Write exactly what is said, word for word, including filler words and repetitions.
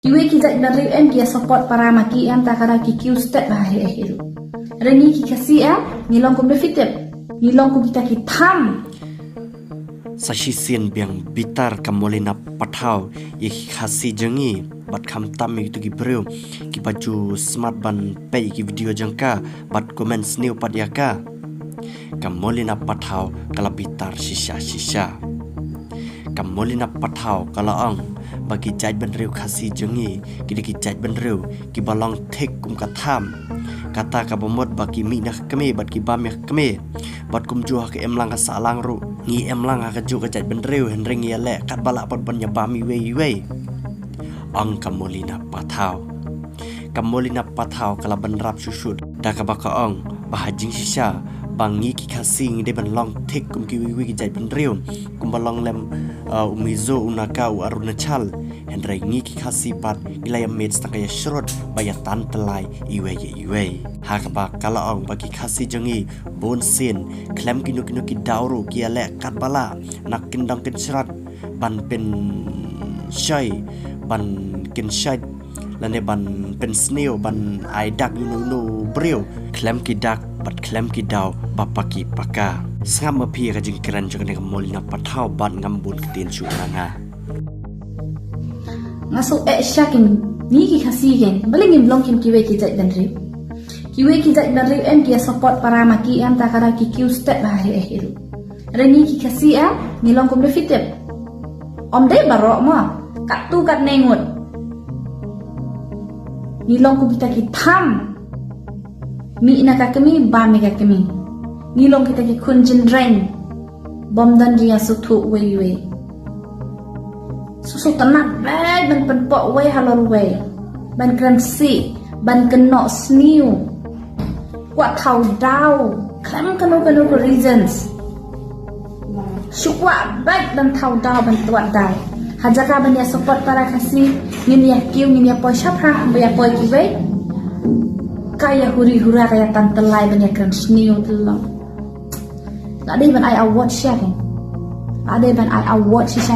Kiwei ki jait bynriew em ki ïa support para ma ki em, ta ka daw ki kiew stet bha hi hi ruh. Hynrei ngi ki Khasi em, ngi long kum da phi tip. Ngi long kum kita ki tham. Sa shisien biang bitar ka Molina Pathaw ïa ki Khasi jong ngi, bad khamtam ïa kito ki briew kiba ju smat ban peit ïa ki video jong ka bad comment sniew pat ïa ka. Ka Molina Pathaw ka la bitar shisha shisha. Ka Molina Pathaw ka la ong ba ki jait bynriew Khasi jong ngi ki dei ki jait bynriew kiba long thik kum ka tham. Kata kaba mut ba ki mih na ka kmie bad ki bam ïa ka kmie. Bad kumjuh ha ka imlang ka sahlang ruh, ngi imlang ha kajuh ka jait bynriew, hynrei ngi ïaleh katba lah pat ban ïa bam iwei iwei, ong ka Molina Pathaw. Ka Molina Pathaw ka la bynrap shuh shuh da kaba ka ong ba ha jingshisha ba ngi ki Khasi ngi dei ban long thik kum kiwei kiwei ki jait bynriew, kumba long lem, uh, u Mizo, u Naga, u Arunachal. Hynrei ngi ki Khasi pat ngi la ïa mih tang ka ïa shrut ba ïa tan tyllai iwei ïa iwei. Ha kaba ka la ong ba ki Khasi jong ngi bun sien, khlem kino kino ki daw ruh, ki ïaleh katba lah na kin dong kin shrut ban pynshoi, ban kynshoit, lane ban pynsniew, ban ai dak ïa uno uno u briew. Khlem ki dak bad khlem ki daw ba paki paka. Sngap ma phi ïa ka jingkren jong kane ka Molina Pathaw bad ngam bun ktien shuh na nga. Nga shu eh sha kin, ngi ki Khasi kin, balei ngim long kum kiwei ki jait bynriew. Kiwei ki jait bynriew em ki ïa support para ma ki em, ta ka daw ki kiew stet bha hi hi ruh. Hynrei ngi ki Khasi em, ngi long kum da phi tip. Ym dei baroh mo, katto katne ngut. Ngi long kum kita ki tham. Mih na ka kmie, bam ïa ka kmie. Ngi long kita ki khun jynreng. Bym don jingïasngewthuh uwei uwei. Shu sngewtynnat beit ban pynpoh uwei halor uwei, ban kren sih, ban kynnoh sniew, kwah thaw daw, khlem kano kano ka reasons. Shu kwah beit ban thaw daw, ban twad daw. Ha jaka ban ïa support para Khasi, ngin ïa kiew, ngin ïa poi shaphrang, ba ïa poi kiwei. Ka ïa huri hura, ka ïa tan tyllai ban ïa kren sniew tylli. La dei ban ai award shisha kin. La dei ban ai award shisha.